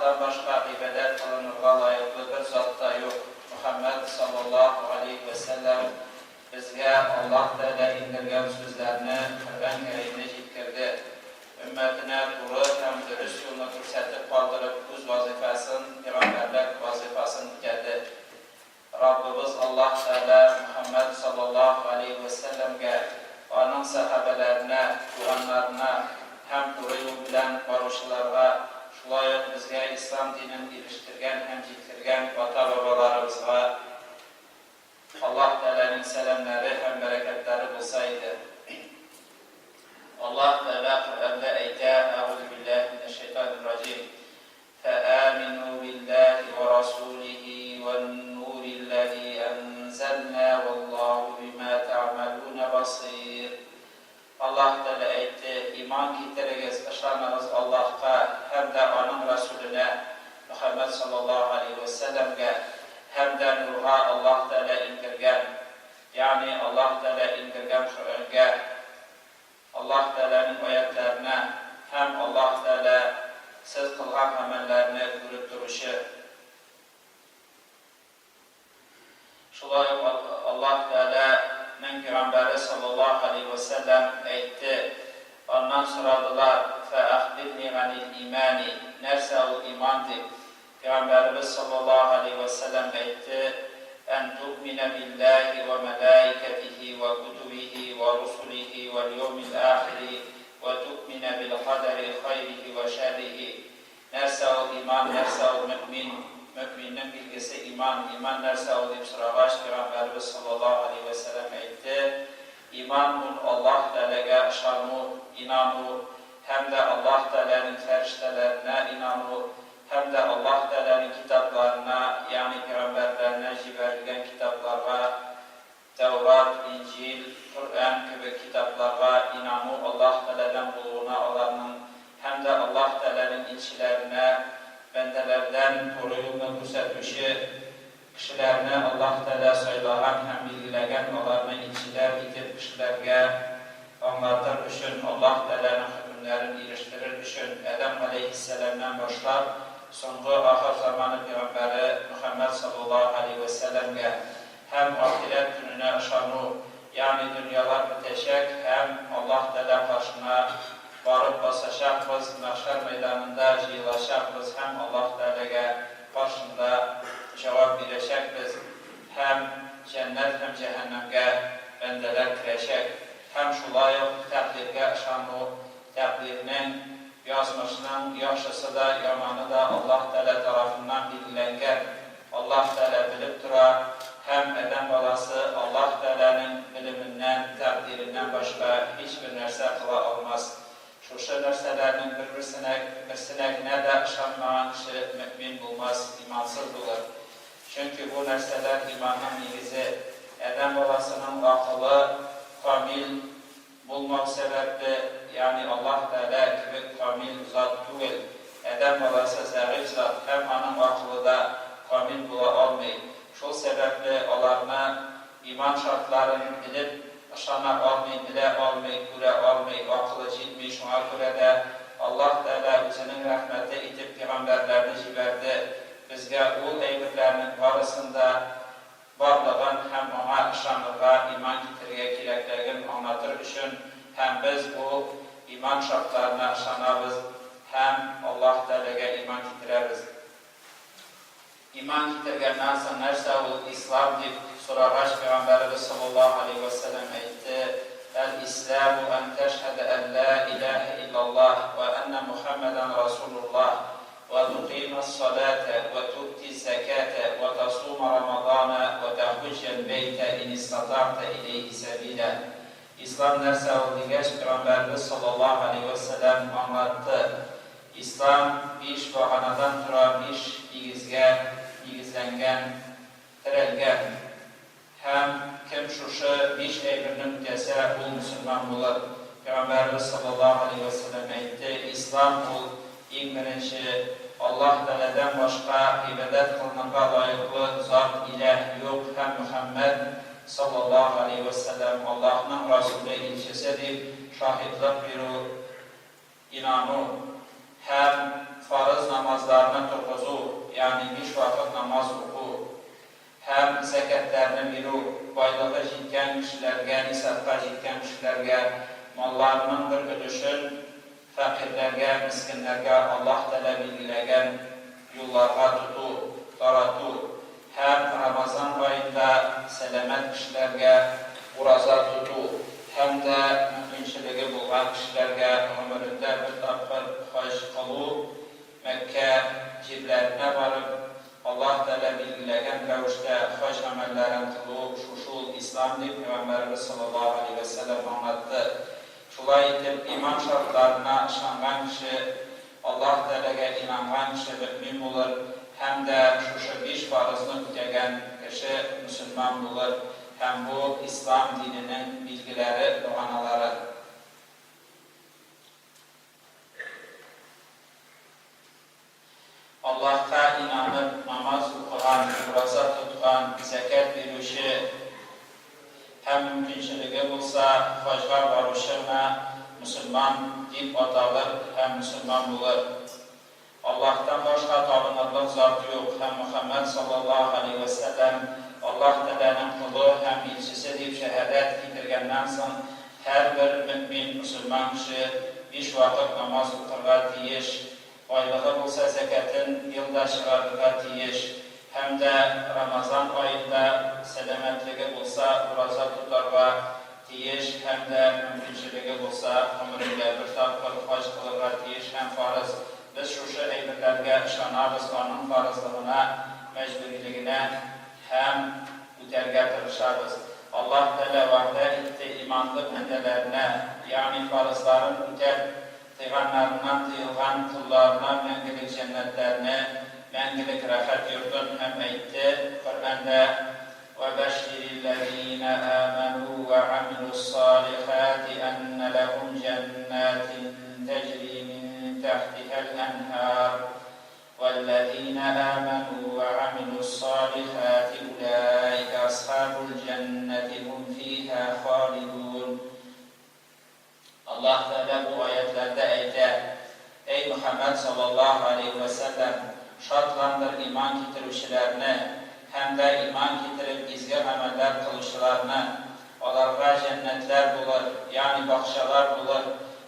Аллаһтан башка гыйбадәт кылынырга лаеклы бер зат та юк. Мөхәммәд, салләллаһу галәйһи вә сәлләм, безгә Аллаһ Тәгалә иңдергән сүзләрне, Коръән Кәримне җиткерде. Өммәтенә туры һәм дөрес юлны күрсәтеп калдырып, үз вазыйфасын, пәйгамбәрлек вазыйфасын үтәде. Раббыбыз Аллаһ Тәгалә Мөхәммәд салләллаһу галәйһи вә сәлләмгә, аның сәхабәләренә, туганнарына һәм туры юл белән баручыларга, шулай ук безгә ислам динен ирештергән һәм җиткергән ата-бабаларыбызга Аллаһ Тәгаләнең сәламнәре һәм бәрәкәтләре булса иде. Аллаһ Тәгалә Коръәндә әйтә, Әгъузу биллаһи минәш шәйтанир раҗим. Фәәминү биллаһи вә расулихи вән-нурилләзи әнзәлнә вәллаһу бимә тәгъмәлүнә басыйр. Аллаһ Тәгалә әйтте, Иман китерегез, ышаныгыз Аллаһка һәм дә Аның Расүленә, Мөхәммәд салләллаһу галәйһи вә сәлләмгә, һәм дә нурга Аллаһ Тәгалә иңдергән, ягъни Аллаһ Тәгалә иңдергән Коръәнгә. Аллаһ Тәгаләнең аятьләренә һәм Аллаһ Тәгалә сез кылган гамәлләрне күреп торучы. Шулай ук Аллаһ Тәгаләнең пәйгамбәре салләллаһу галәйһи вә сәлләм әйтте, аннан сорадылар, Фәәхбирни ганил имани, нәрсә ул иман дип. Пәйгамбәребез салләллаһу галәйһи вә сәлләм әйтте, Ән туъминә биллаһи вә мәлаикәтиһи вә кутубиһи вә русулиһи вәл йәүмил ахири вә туъминә бил кадәри хайриһи вә шәрриһи. Нәрсә ул иман, нәрсә ул мөэмин? Мөэминнең билгесе иман, иман нәрсә ул дип сорагач, Пәйгамбәребез салләллаһу галәйһи вә сәлләм әйтте, Иман ул Аллаһ Тәгаләгә ышану, инану, һәм дә Аллаһ Тәгаләнең фәрештәләренә инану, Һәм дә Аллаһ Тәгаләнең китапларына, ягъни пәйгамбәрләренә җибәрелгән китапларга, Тәүрат, Инҗил, Коръән кебек китапларга инану Аллаһ Тәгаләдән булуына аларның һәм дә Аллаһ Тәгаләнең илчеләренә, бәндәләрдән туры юлны күрсәтүче кешеләрне Аллаһ Тәгалә сайлаган һәм билгеләгән аларны илчеләр итеп кешеләргә аңлатыр өчен, Аллаһ Тәгаләнең хөкемнәрен ирештерер өчен Адәм галәйһиссәламнән башлап соңгы ахыр заманы пәйгамбәре Мөхәммәд саллаллаһу галәйһи вә сәлләмгә һәм ахирәт көненә ышану, ягъни дөньялар бетәчәк һәм Аллаһ Тәгалә каршына барып басачакбыз, мәхшәр мәйданында җыелачакбыз һәм Аллаһ Тәгаләгә каршында җавап бирәчәкбез һәм җәннәт һәм җәһәннәмгә бәндәләр керәчәк һәм шулай ук тәкъдиргә ышану, тәкъдирнең, язмышның, яхшысы да, яманы да Аллаһ Тәгалә тарафыннан билгеләнгән, Аллаһ Тәгалә белеп тора һәм адәм баласы Аллаһ Тәгаләнең белеменнән, тәкъдиреннән башка һичбер нәрсә кыла алмас. Шушы нәрсәләрнең бер-берсенә, берсенә генә дә ышанмаган кеше мөэмин булмас, имансыз булыр. Чөнки бу нәрсәләр иманның нигезе. Адәм баласының акылы камил булмау сәбәпле, ягъни Аллаһ Тәгалә кебек камил зат түгел, адәм баласы зәгыйфь зат һәм аның акылы да камил була алмый. Шул сәбәпле аларны иман шартларын белеп ышана алмый, белә алмый, күрә алмый, акылы җитми, шуңа күрә дә Аллаһ Тәгалә үзенең рәхмәте итеп пигамбәрләрне җибәрде, безгә ул әйберләрнең барысын да барлыгын һәм аңа ышанырга, иман китерергә кирәклеген аңлатыр өчен һәм без бу иман шартларына ышанабыз һәм Аллаһ Тәгаләгә иман китерәбез. Иман китергәннән соң нәрсә ул ислам дип сорагач, пәйгамбәребез саллаллаһу галәйһи вә сәлләм әйтте, Әл-исламу ән тәшһәдә ән лә иләһә иллаллаһ вә әннә Мухәммәдән расулуллаһ вә тукыймәс-саләтә вә туътиз-зәкәтә вә тасума рамазана вә тәхуҗҗәл бәйтә ин истатагътә иләйһи сәбилә. Ислам нәрсә ул дигәч, пәйгамбәребез саллаллаһу галәйһи вә сәлләм аңлатты, Ислам биш баганадан тора, биш нигезгә нигезләнгән, терәлгән. Һәм кем шушы биш әйберне үтәсә, ул мөселман булыр. Пәйгамбәребез саллаллаһу галәйһи вә сәлләм әйтте, Ислам ул, иң беренче, Аллаһ Тәгаләдән башка гыйбадәт кылынырга лаеклы зат, иләһ, юк һәм Мөхәммәд, саллаллаһу галәйһи вә сәлләм, Аллаһның расүле, илчесе дип шаһитлык бирү, Инану һәм фарыз намазларны туры. ягъни биш вакыт намаз уку һәм зәкятләрне бирү, байлыгы җиткән кешеләргә, нисабка җиткән кешеләргә малларының бер өлешен фәкыйрьләргә, мескеннәргә Аллаһ Тәгалә билгеләгән юлларга тоту, тарату һәм Рамазан аенда сәламәт кешеләргә ураза тоту һәм дә мөмкинчелеге булган кешеләргә гомерендә бер тапкыр хаҗ кылу, Мәккә җирләренә барып, Аллаһ Тәгалә билгеләгән рәвештә хаҗ гамәлләрен кылу, шушы ул ислам, дип Пәйгамбәребез салләллаһу галәйһи вә сәлләм аңлатты. Шулай итеп, иман шартларына ышанган кеше, Аллаһ Тәгаләгә инанган кеше мөэмин булыр һәм дә шушы биш фарызны үтәгән кеше мөселман булыр һәм бу ислам диненең билгеләре, баганалары. Аллаһка инанып, намаз укыган, ураза тоткан, зәкят бирүче һәм мөмкинчелеге булса, хаҗга баручы гына мөселман дип аталыр һәм мөселман булыр. Аллаһтан башка табынырлык зат юк һәм Мөхәммәд салләллаһу галәйһи вә сәлләм Аллаһ Тәгаләнең колы һәм илчесе дип шәһадәт китергәннән соң һәрбер мөэмин, мөселман кеше биш вакыт намаз укырга тиеш, байлыгы булса зәкятен ел да чыгарырга тиеш һәм дә Рамазан аенда сәламәтлеге булса ураза тотарга тиеш һәм дә мөмкинчелеге булса гомерендә бер тапкыр хаҗ кылырга тиеш һәм фарыз. Без шушы әйберләргә ышанабыз, аның фарызлыгына, мәҗбүрилегенә һәм үтәргә тырышабыз. Аллаһ Тәгалә вәгъдә итте иманлы бәндәләренә, ягъни фарызларын үтәп, тыйганнарыннан тыелган колларына мәңгелек җәннәтләрне, мәңгелек рәхәт йортын һәм әйтте Коръәндә, Вәбәшширилләзина амәнү вә амилүс-салихати әннә ләһум җәннәтин тәҗри мин тәхтиһәл әнһар. Вәлләзина амәнү вә амилүс-салихати уләикә асхабул җәннәти һум фиһа халидун. Аллаһ Тәгалә бу аятьләрдә әйтә, Әй Мөхәммәд саллаллаһу галәйһи вә сәлләм, шатландыр иман китерүчеләрне һәм дә иман китереп изге гамәлләр кылучыларны, аларга җәннәтләр булыр, ягъни бакчалар булыр,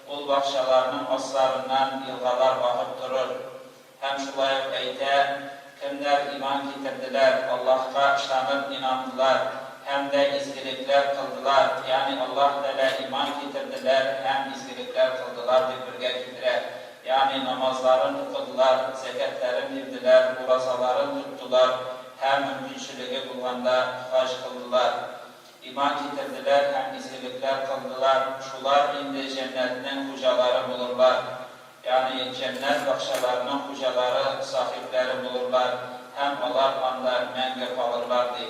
ул бакчаларның асларыннан елгалар агып торыр. Һәм шулай ук әйтә, Кемнәр иман китерделәр, Аллаһка ышанып инандылар һәм дә изгелекләр кылдылар, ягъни Аллаһ Тәгалә иман китерделәр һәм изгелекләр кылдылар дип бергә китерә, ягъни намазларын укыдылар, зәкятләрен бирделәр, уразаларын тоттылар һәм мөмкинчелеге булганда хаҗ кылдылар. Иман китерделәр һәм изгелекләр кылдылар, шулар инде җәннәтнең хуҗалары булырлар. Ягъни җәннәт бакчаларының хуҗалары, сахибләре булырлар һәм алар анда мәңге калырлар, ди.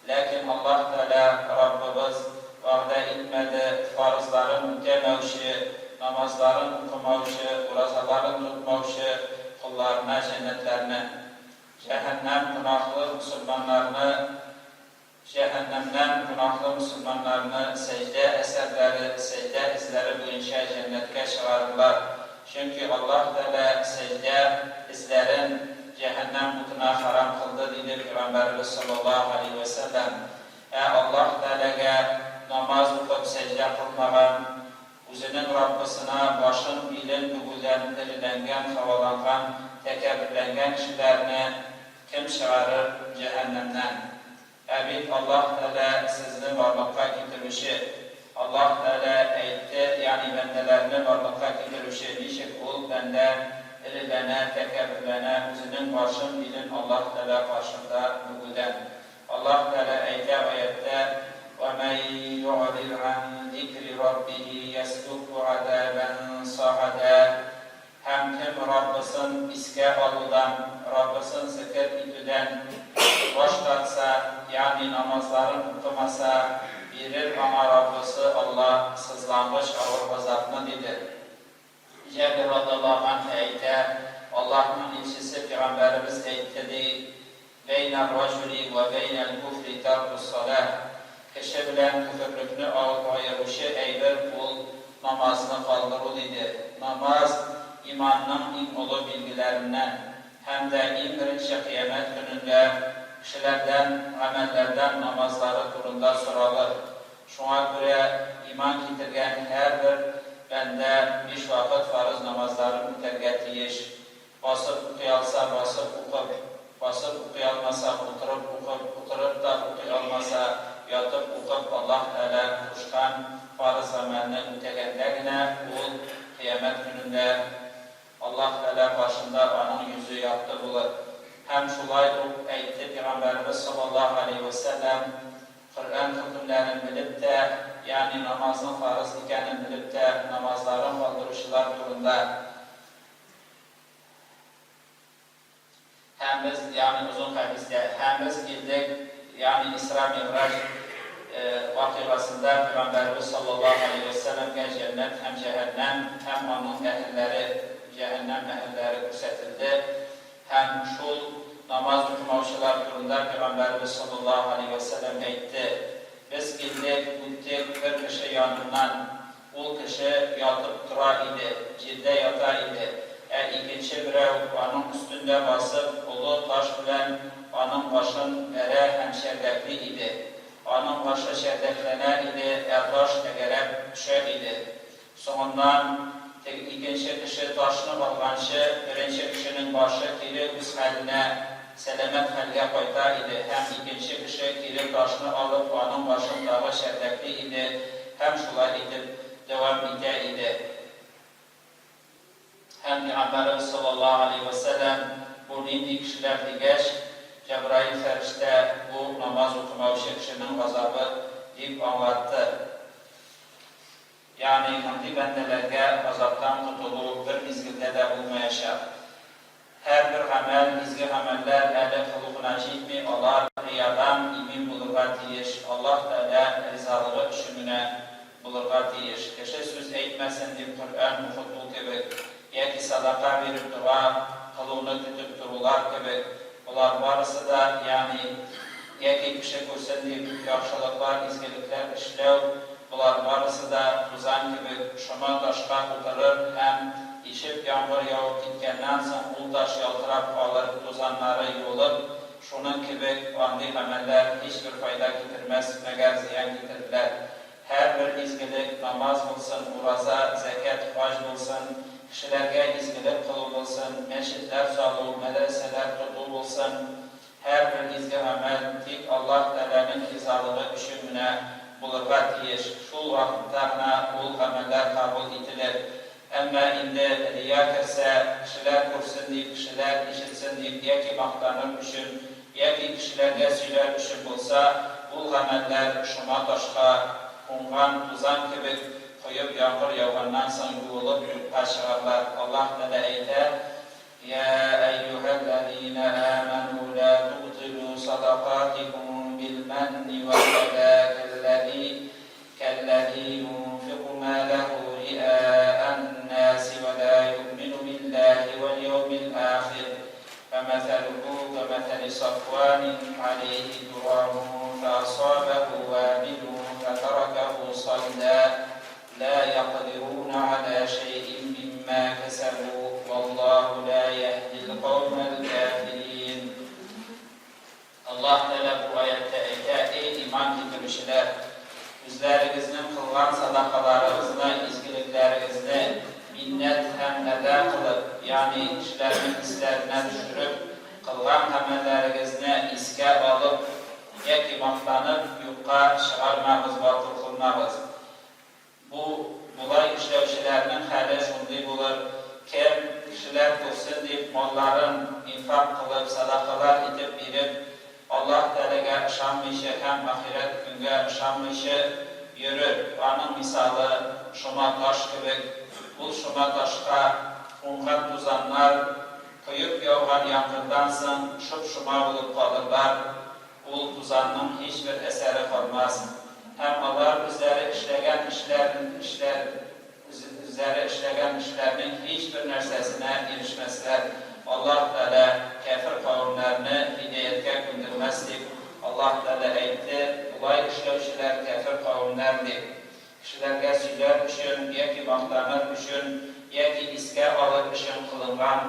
Ләкин Аллаһ Тәгалә, Раббыбыз, вәгъдә итмәде, фарызларын үтәмәүче, намазларын укымаучы, уразаларын тотмаучы колларына җәннәтләрне. Җәһәннәм гөнаһлы мөселманнарны Җәһәннәмнән гөнаһлы мөселманнарны сәҗдә әсәрләре, сәҗдә эзләре буенча җәннәткә чыгарырлар, чөнки Аллаһ Тәгалә сәҗдә эзләрен җәһәннәм утына хәрам кылды, диде Пәйгамбәребез салләллаһу галәйһи вә сәлләм. Ә Аллаһ Тәгаләгә намаз укып сәҗдә кылмаган, үзенең Раббысына башын, билен бөгүдән эреләнгән, һаваланган, тәкәбберләнгән кешеләрне кем чыгарыр җәһәннәмнән? Ә бит Аллаһ Тәгалә сезне барлыкка китерүче. Аллаһ Тәгалә әйтте, ягъни бәндәләрне барлыкка китерүче, ничек ул бәндә эреләнә, тәкәбберләнә, үзенең башын, билен Аллаһ Тәгалә каршында бөгүдән. Аллаһ Тәгалә әйтә аятьтә, Вә мән югърид ган зикри Раббихи яслукһу газабән сагада. Һәм кем Раббысын искә алудан, Раббысын зекер итүдән баш тартса, ягъни намазларын укымаса, бирер аңа Раббысы Алла сызлангыч авыр газапны, диде. Җәбир радыяллаһу ганһу әйтә, Аллаһның илчесе пәйгамбәребез әйтте, ди, Бәйнәр-раҗули вә бәйнәл-куфри тәркус-саләһ, кеше белән көферлекне аеручы әйбер ул намазны калдыру, диде. Намаз, иманның иң олы билгеләреннән. Һәм дә иң беренче кыямәт көнендә кешеләрдән гамәлләрдән намазлары турында соралыр. Шуңа күрә иман китергән һәрбер бәндә биш вакыт фарыз намазларын үтәргә тиеш. Басып укый алса, басып укып, басып укый алмаса, утырып укып, утырып та укый алмаса, ятып укып Аллаһ Тәгалә кушкан фарыз гамәлне үтәгәндә генә ул кыямәт көнендә Аллаһ Тәгалә каршында аның йөзе якты булыр. Һәм шулай ук әйтте Пигамбәребез саллаллаһу галәйһи вә сәлләм, Коръән хөкемнәрен белеп тә, ягъни намазның фарыз икәнен белеп тә, намазларын калдыручылар турында. Һәм без, ягъни озын хәдистә, һәм без килдек, ягъни Исра Мигъраҗ вакыйгасында Пәйгамбәребез саллаллаһу галәйһи вә сәлләмгә җәннәт һәм җәһәннәм һәм аның әһелләре, җәһәннәм әһелләре күрсәтелде һәм шул намаз укымаучылар турында Пәйгамбәребез саллаллаһу галәйһи вә сәлләм әйтте, Без килдек, үттек бер кеше яныннан, Ул кеше ятып тора иде, җирдә ята иде, ә икенче берәү, аның өстендә басып, олы таш белән аның башын бәрә һәм чәрдәкли иде. Аның башы чәрдәкләнә иде, ә таш тәгәрәп төшә иде. Соңыннан, теге икенче кеше ташны алганчы, беренче кешенең башы кире үз хәленә, сәламәт хәлгә кайта иде һәм икенче кеше кире ташны алып, аның башын тагы чәрдәкли иде һәм шулай итеп дәвам итә иде. Һәм Пәйгамбәребез саллаллаһу галәйһи вә сәлләм, Бу нинди кешеләр? дигәч, Җәбраил фәрештә, Бу, намаз укымаучы кешенең газабы, дип аңлатты. Ягъни мондый бәндәләргә газаптан котылу бер мизгелдә дә булмаячак. Һәрбер гамәл, изге гамәлләр әле кылу гына җитми, алар риядан имин булырга тиеш, Аллаһ Тәгалә ризалыгы өчен генә булырга тиеш. Кеше сүз әйтмәсен дип Коръән укыту кебек, яки садака биреп дога кылуны көтеп торулар кебек, Болар барысы да, ягъни яки кеше күрсен дип, яхшылыклар, изгелекләр эшләү, болар барысы да тузан кебек шома ташка утырыр һәм, ишеп яңгыр явып киткәннән соң, ул таш ялтырап калыр, тузаннары юылып, шуның кебек андый гамәлләр һичбер файда китермәс, мәгәр зыян китерерләр. Һәрбер изгелек, намаз булсын, ураза, зәкят, хаҗ булсын, кешеләргә изгелек кылу булсын, мәчетләр салу, мәдрәсәләр тоту булсын, һәрбер изге гамәл тик Аллаһ Тәгаләнең ризалыгы өчен генә булырга тиеш, шул вакытта гына ул гамәлләр кабул ителер. Әмма инде рия керсә, кешеләр күрсен дип, кешеләр ишетсен дип яки мактаныр өчен, яки кешеләргә сөйләр өчен булса, ул гамәлләр шома ташка кунган тузан кебек коеп яңгыр яуганнан соң юылып юкка чыгарлар. Аллаһ Тәгалә әйтә, Йә әййүһәлләзинә әмәнү лә тубтилү садакатикум билмәнни вәл-әзә кәлләзи кәлләзи юнфикъу мәләһү риаән-нәси вә лә юъмину билләһи вәл-йәүмил-ахир фәмәсәлүһү кәмәсәли сафванин галәйһи турабун фәасабәһү вәбилун фәтәрәкәһү салдә Лә якдируна галә шәйин мимма кәсәбү, валлаһу лә яһдил каумәл кәфирин. Аллаһ Тәгалә бу аятьтә әйтә, Эй иман китерүчеләр! Үзләрегезнең кылган садакаларыгызны, изгелекләрегезне миннәт һәм әза кылып, ягъни кешеләрнең исләренә төшереп, кылган гамәлләрегезне искә алып яки мактанып, юкка чыгармагыз, батыл кылмагыз. Бу, болай эшләүчеләрнең хәле шундый булыр, кем, кешеләр күрсен дип, малларын инфак кылып, сәдакалар итеп биреп, Аллаһ Тәгаләгә ышанмыйча һәм ахирәт көнгә ышанмыйча йөрер, аның мисалы, шома таш кебек, ул шома ташка кунган тузаннар, коеп яуган яңгырдан соң, шоп-шома булып калырлар. Ул тузанның һичбер әсәре калмас, һәм алар үзләре эшләгән эшләр эшләр үзләре эшләгән эшләрнең һичбер нәрсәсенә ирешмәсләр. Аллаһ Тәгалә кяфер кавемнәрне һидәяткә күндермәс дип, Аллаһ Тәгалә әйтте, Болай эшләүчеләр кяфер кавемнәр дип. Кешеләргә сөйләр өчен яки мактаныр өчен яки искә алыр өчен кылынган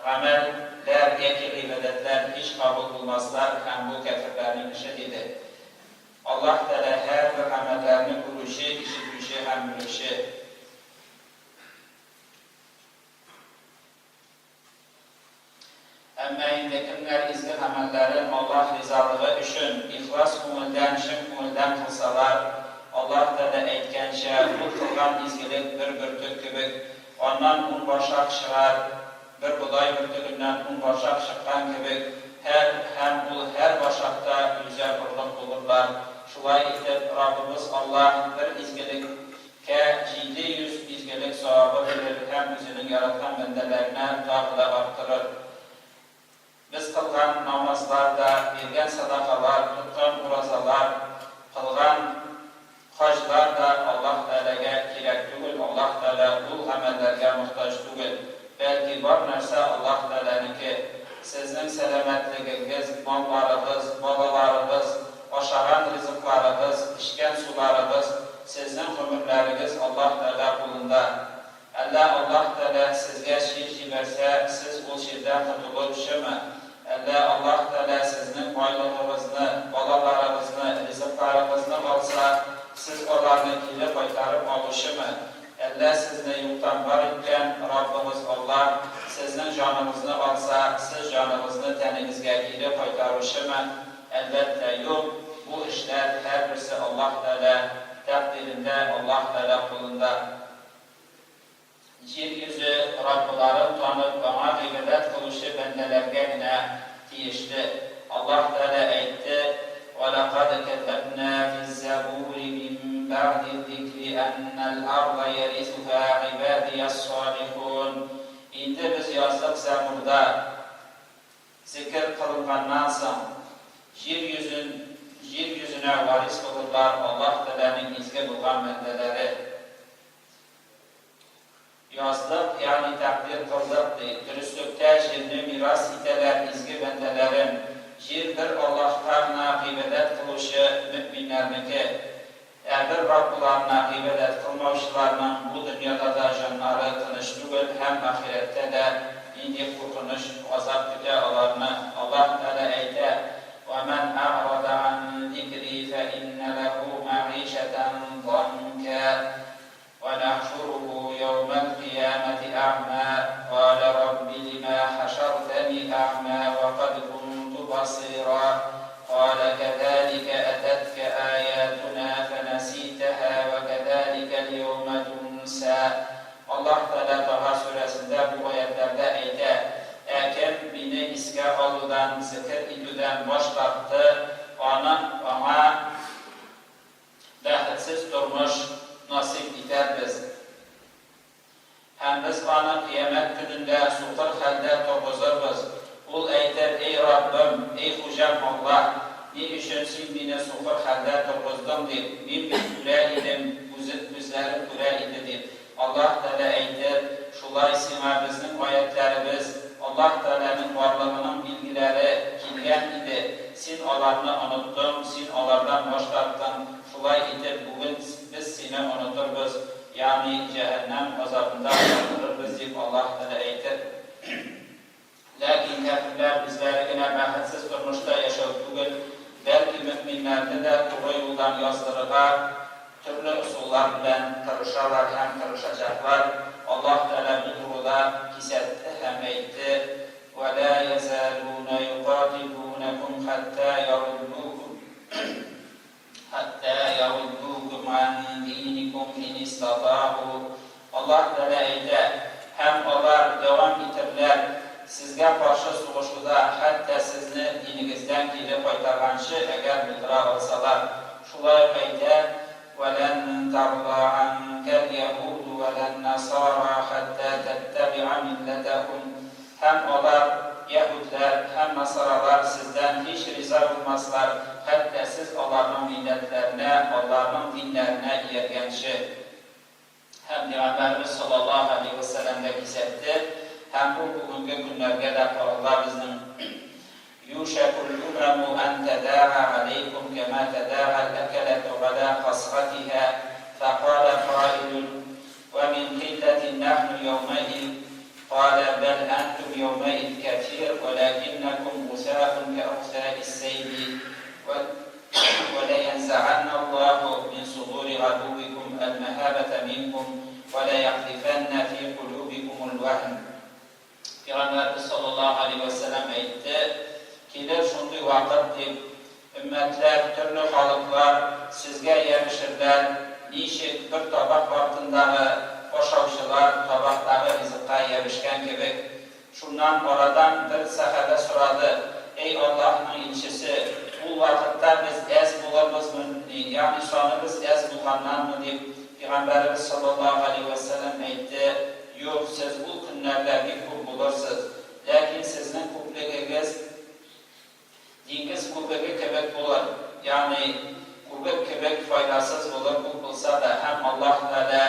гамәл ләр. гамәлләр яки гыйбадәтләр һич кабул булмаслар һәм бу кяферләрнең эше, диде. Аллаһ Тәгалә һәрбер гамәлләрне күрүче, ишетүче һәм белүче. Әмма инде кемнәр изге гамәлләрен Аллаһ ризалыгы өчен, ихлас күңелдән, чын күңелдән кылсалар, Аллаһ Тәгалә әйткәнчә, ул кылган изгелек бер бөртек кебек, аннан ун башак чыгар, бер бодай бөртегеннән ун башак чыккан кебек, һәр һәм ул һәр башакта йөзәр орлык булырлар. Шулай итеп, Раббыбыз Аллаһ бер изгелек Кә 700 изгелек савабы бирер һәм үзенең яраткан бәндәләренә тагы да арттырыр. Без кылган намазлар да, биргән садакалар, тоткан уразалар, кылган хаҗлар да Аллаһ Тәгаләгә кирәк түгел, Аллаһ Тәгалә ул гамәлләргә мохтаҗ түгел. Бәлки бар нәрсә Аллаһ Тәгаләнеке. Сезнең сәламәтлегегез, малларыгыз, балаларыгыз, ашаган ризыкларыгыз, эчкән суларыгыз, сезнең гомерләрегез Аллаһ Тәгалә кулында. Әллә Аллаһ Тәгалә сезгә чир җибәрсә, сез ул чирдән котылучымы? Әллә Аллаһ Тәгалә сезнең байлыгыгызны, балаларыгызны, ризыкларыгызны алса, сез аларны кире кайтарып алучымы? Әллә сезне юктан бар иткән Раббыгыз Аллаһ сезнең җаныгызны алса, сез җаныгызны тәнегезгә кире кайтаручымы? Әлбәттә, юк! Бу эшләр һәрберсе Аллаһ Тәгалә тәкъдирендә, Аллаһ Тәгалә кулында. Җир йөзе Раббыларын танып, Аңа гыйбадәт кылучы бәндәләргә генә тиешле. Аллаһ Тәгалә әйтте, Вә ләкад кәтәбнә физ-зәбури мин бәгъдид-зикри әннәл-арда ярисүһә гыйбадияс-салихун. Инде без яздык Зәбурда, зикер кылынганнан соң, җир йөзен җир йөзенә варис булырлар Аллаһ Тәгаләнең изге булган бәндәләре. Яздык, ягъни тәкъдир кылдык, ди. Дөреслектә, җирне мирас итәләр изге бәндәләрем. Җир бер Аллаһка гына гыйбадәт кылучы мөэминнәрнеке. Ә бер Раббыларына гыйбадәт кылмаучыларның бу дөньяда да җаннары тыныч түгел һәм ахирәттә дә нинди куркыныч газап көтә аларны. Аллаһ Тәгалә әйтә, Вә мән әгърада ган зикри фә иннә ләһү мәгыйшәтән занкә. ونحشره يوم القيامة أعمى قال رب لما حشرتني أعمى وقد كنت بصيرا قال كذلك أتتك آياتنا فنسيتها وكذلك اليوم تنسى Аллаһ Тәгалә Таһа сүрәсендә бу аятьләрдә әйтә, Ә кем Мине искә алудан, зекер итүдән баш тартты, аны, аңа, Бәхетсез тормыш насыйп итәрбез. Һәм без аны Кыямәт көнендә сукыр хәлдә торгызырбыз. Ул әйтер, Эй Раббым, эй Хуҗам Аллаһ, ни өчен Син мине сукыр хәлдә торгыздың, дип, мин бит күрә идем, күзләрем күрә иде, дип. Аллаһ Тәгалә әйтер, Шулай сиңа Безнең аятьләребез, Аллаһ Тәгаләнең барлыгының билгеләре, килгән иде, син аларны оныттың, син алардан баш тарттың, шулай итеп, бүген Без сине онытырбыз, ягъни җәһәннәм газабында калдырырбыз, дип Аллаһ Тәгалә әйтер. Ләкин кяферләр үзләре генә бәхетсез тормышта яшәү түгел, бәлки мөэминнәрне дә туры юлдан яздырырга төрле ысуллар белән тырышалар һәм тырышачаклар. Аллаһ Тәгалә бу турыда кисәтте һәм әйтте, Вә лә йәзалүнә юкатилүнәкүм хәттә яруддукүм хәттә яруддукүм ган диникүм ин истатагу. Аллаһ Тәгалә әйтә, Һәм алар дәвам итерләр сезгә каршы сугышуда, хәтта сезне динегездән кире кайтарганчы, әгәр булдыра алсалар. Шулай ук әйтә, Вәлән тарда ганкәл яһүду вәлән насара хәтта тәттәбиа милләтәһүм. Һәм алар, яһүдләр һәм насаралар, сездән һич риза булмаслар, хәтта сез аларның милләтләренә, алларның диннәренә ияргәнче. Һәм Пәйгамбәребез саллаллаһу галәйһи вә сәлләм дә кисәтте, һәм бу бүгенге көннәргә дә кагыла безнең, Юшәкул умаму ан тәдәга галәйкум кәмә тәдәгал әкәләту галә касгатиһа, фәкалә каилун, Вә мин кыйлләтин нәхну яумәиз? Калә бәл әнтүм йәүмәиз кәсир вәләкиннәкүм гусаун кәгусаис сәйли вә ләйәнзәгәннәллаһу мин содури гадувикум әл-мәһабәтә минкум вә ләйәкъзифәннә фи кулубикумул вәһн. Пәйгамбәребез саллаллаһу галәйһи вә сәлләм әйтте, Килер шундый вакыт, дип, өммәтләр, төрле халыклар сезгә ябешерләр, ничек бер табак артындагы ашаучылар табактагы ризыкка ябешкән кебек. Шуннан арадан бер сәхабә сорады, Әй Аллаһның илчесе, ул вакытта без әз булырбызмыни, ягъни саныбыз әз булганнанмы, дип, Пәйгамбәребез саллаллаһу галәйһи вә сәлләм әйтте, Юк, сез ул көннәрдә бик күп булырсыз. Ләкин сезнең күплегегез диңгез күбеге кебек булыр, ягъни күбек кебек файдасыз булыр күп булса да, һәм Аллаһ Тәгалә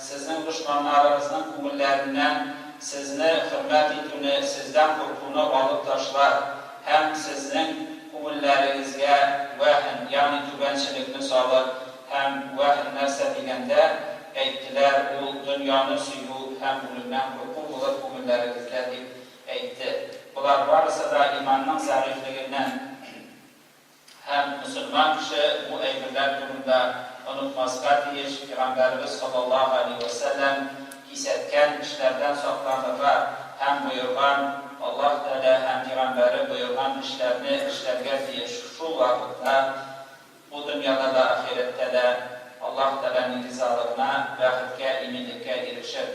сезнең дошманнарыгызның күңелләреннән сезне хөрмәт итүне, сездән куркуны алып ташлар һәм сезнең күңелләрегезгә вәһн, ягъни түбәнчелекне салыр, һәм вәһн нәрсә дигәндә, әйттеләр, ул дөньяны сөю һәм үлемнән курку булыр күңелләрегездә, дип әйтте. Болар барысы да иманның зәгыйфьлегеннән. Һәм мөселман кеше бу әйберләр турында онытмаска тиеш, Пәйгамбәребез саллаллаһу галәйһи вә сәлләм кисәткән эшләрдән сакланырга һәм боерган, Аллаһ Тәгалә һәм Пәйгамбәре боерган эшләрне эшләргә тиеш. Шул вакытта бу дөньяда да, ахирәттә дә Аллаһ Тәгаләнең ризалыгына, бәхеткә, иминлеккә ирешер.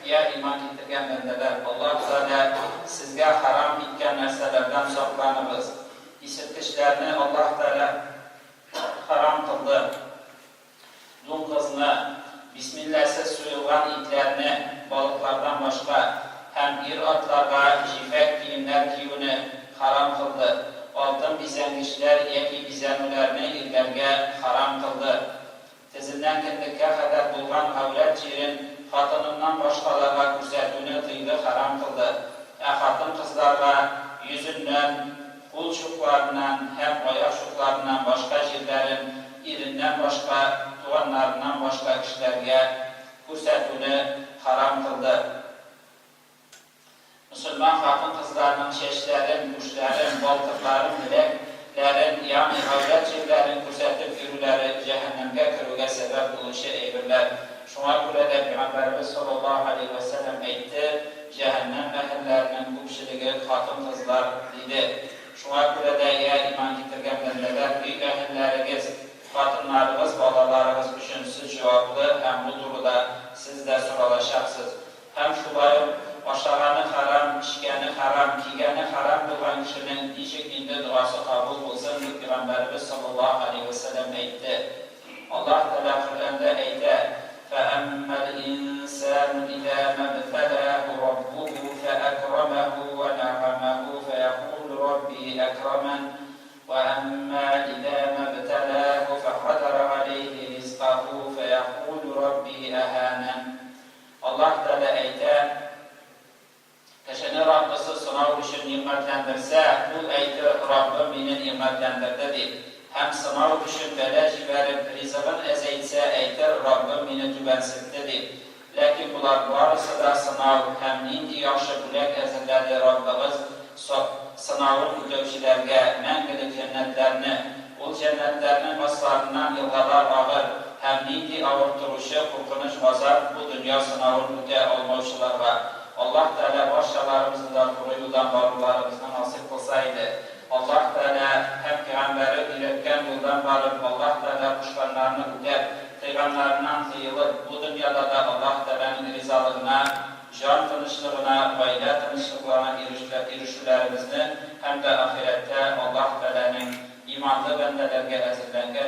Йә иман китергән бәндәләр, Аллаһ Тәгалә сезгә хәрам иткән нәрсәләрдән сакланыгыз. Исерткечләрне Аллаһ Тәгалә хәрам кылды. Дуңгызны, бисмилласыз суелган итләрне, балыклардан башка, һәм ир-атларга җефәк киемнәр киюне хәрам кылды. Алтын бизәнгечләр яки бизәнүләрне ирләргә хәрам кылды. Тезеннән кендеккә кадәр булган гаурәт җирен хатыныннан башкаларга күрсәтүне тыйды, хәрам кылды. Ә хатын-кызларга йөзеннән, кул чукларыннан һәм аяк чукларыннан башка җирләрен иреннән башка, туганнарыннан башка кешеләргә күрсәтүне хәрам кылды. Мөселман хатын-кызларының чәчләрен, түшләрен, балтырларын, беләк ләрен, ягъни гаурәт җирләрен күрсәтеп йөрүләре җәһәннәмгә керүгә сәбәп булучы әйберләр. Шуңа күрә дә Пәйгамбәребез саллаллаһу галәйһи вә сәлләм әйтте, Җәһәннәм әһелләренең күпчелеге хатын-кызлар, диде. Шуңа күрә дә, йә иман китергән бәндәләр, өй әһелләрегез, хатыннарыгыз, балаларыгыз өчен сез җаваплы һәм бу турыда сез дә соралачаксыз. Һәм шулай ук, ашаганы хәрам, эчкәне хәрам, кигәне хәрам булган кешенең ничек инде догасы кабул булсын, дип Пәйгамбәребез саллаллаһу галәйһи вә сәлләм әйтте. Аллаһ Тәгалә Коръәндә әйтә, Фәәммәл-инсану иза мәбтәләһу раббуху фәәкрамәһу вә нәгамәһу фәякулу рабби әкрамән, вә әммә иза мәбтәләһу фәкадәрә галәйһи ризкаһу фәякулу рабби әһанән. Аллаһ Тәгалә әйтә, Кешене Раббысы сынау өчен нигъмәтләндерсә, ул әйтер, Раббым мине нигъмәтләндерде, дип. Һәм сынау өчен бәла җибәреп, ризыгын әзәйтсә, әйтер, Раббым мине түбәнсетте, дип. Ләкин болар барысы да сынау, һәм нинди яхшы бүләк әзерләде Раббыгыз сынавын үтәүчеләргә, мәңгелек җәннәтләрне! Ул җәннәтләрнең асларыннан елгалар агыр, һәм нинди авырттыручы куркыныч газап бу дөнья сынавын үтә алмаучыларга! Аллаһ Тәгалә барчаларыбызны да туры юлдан баруларыбызны насыйп кылса иде. Аллаһ Тәгалә һәм Пигамбәре өйрәткән юлдан барып, Аллаһ Тәгалә кушканнарны үтәп, тыйганнарыннан тыелып, бу дөньяда да Аллаһ Тәгаләнең ризалыгына, җан тынычлыгына, гаилә тынычлыкларына ирешүләребезне һәм дә ахирәттә Аллаһ Тәгаләнең иманлы бәндәләргә әзерләнгән.